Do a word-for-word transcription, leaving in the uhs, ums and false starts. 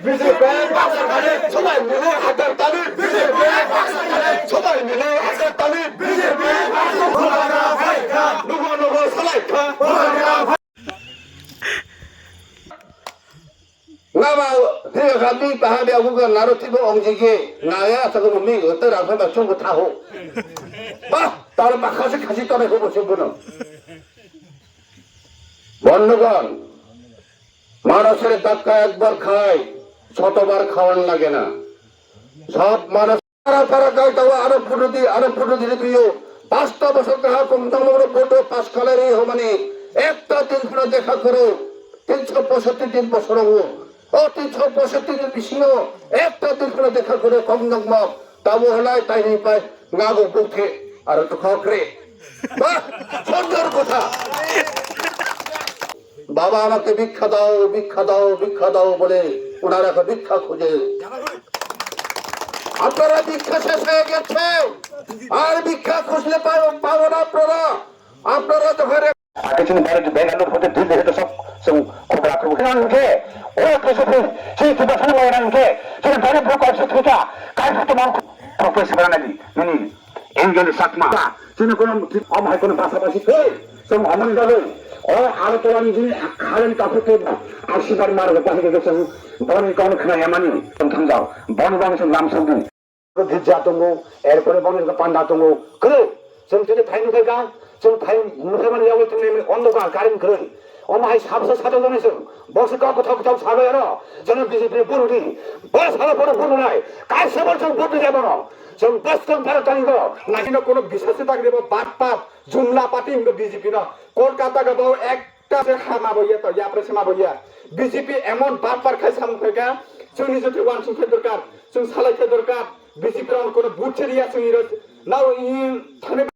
B J P baksa khani, sobai mili hakar tali. B J P baksa khani, sobai mili hakar tali. B J P baksa khani, nugo nugo salai kha. Nga ba, hiya kami paha dia buka naro tibo ong jige, nga ya sa ko mi, te ra pha ba chung ko tha ho. Ba, tar ba khasi khasi tore ko bo se bono. বন্ধুগণ, মানুষের ধাক্কা একবার খায়, শতবার খাওয়ান লাগে না। সব মানুষ পারা পারা গাই দাও, আরো ফুটো দি, আরো ফুটো দি দিও। পাঁচটা বছর কাহা কম দাম বড় ভোট পাস কালারে হমানি একটা দিন করে দেখা করো। তিনশো পঁয়ষট্টি দিন বছর হবো। O tinsho poisotti ni bisingo ekta din phano dekha kore kok nokmok. Tabo hwnai taini pai ngago bukhe aro tukha kre. Bah, সুন্দর কথা। বাবা আমাকে ভিক্ষা দাও, ভিক্ষা দাও, ভিক্ষা দাও বলে ওনারা এখন ভিক্ষা খুঁজে। আপনারা ভিক্ষা শেষ হয়ে গেছে, আর ভিক্ষা খুঁজলে পাবো, পাবো না আপনারা। আপনারা যখন Ake chini bare Bangalore hote Delhi hote sob song khobor akhobor khe nang khe, o khe se phai, chini Tiprasa ni wai nang khe, chini bare bro kok se thika, kai photo mang professor bana nagi, nini, Angel Chakma, chini kono, om hai kono basa basi khe, song omon dalo, o aro to ani jini khalen kapu te, asi bar mar ko pahi ke song, boni kono khna yamani, tong thang jao, boni bang song nam song di. Girja tongo, erpore bono hwnkhe panda tongo. Kwrwi, chwng chini phai nukhai kha, chwng phai nukhai mani yawi chwng nini ondokar current kwrwi. Omo hai sabsa sato jani chwng, bosi kok kwthok kwthok sabai aro, chwng B J P ni buru di, bo salo bono buru nai, kaisa bo chwng buru di bono. Chwng bwskang phara tani go, nagino kono bisasi tagri bo bat pat, jumla pati hwnkhe B J P no. Kolkata ga bo ek Ta se ha ma bo ya to, ya pre se ma bo ya. B J P emon bapar khai samung khai ka, chwngni jothe uansuk khai dorkar, chwng salai khai dorkar, B J P rok kono vote se riya chwngni rok. Nao i thane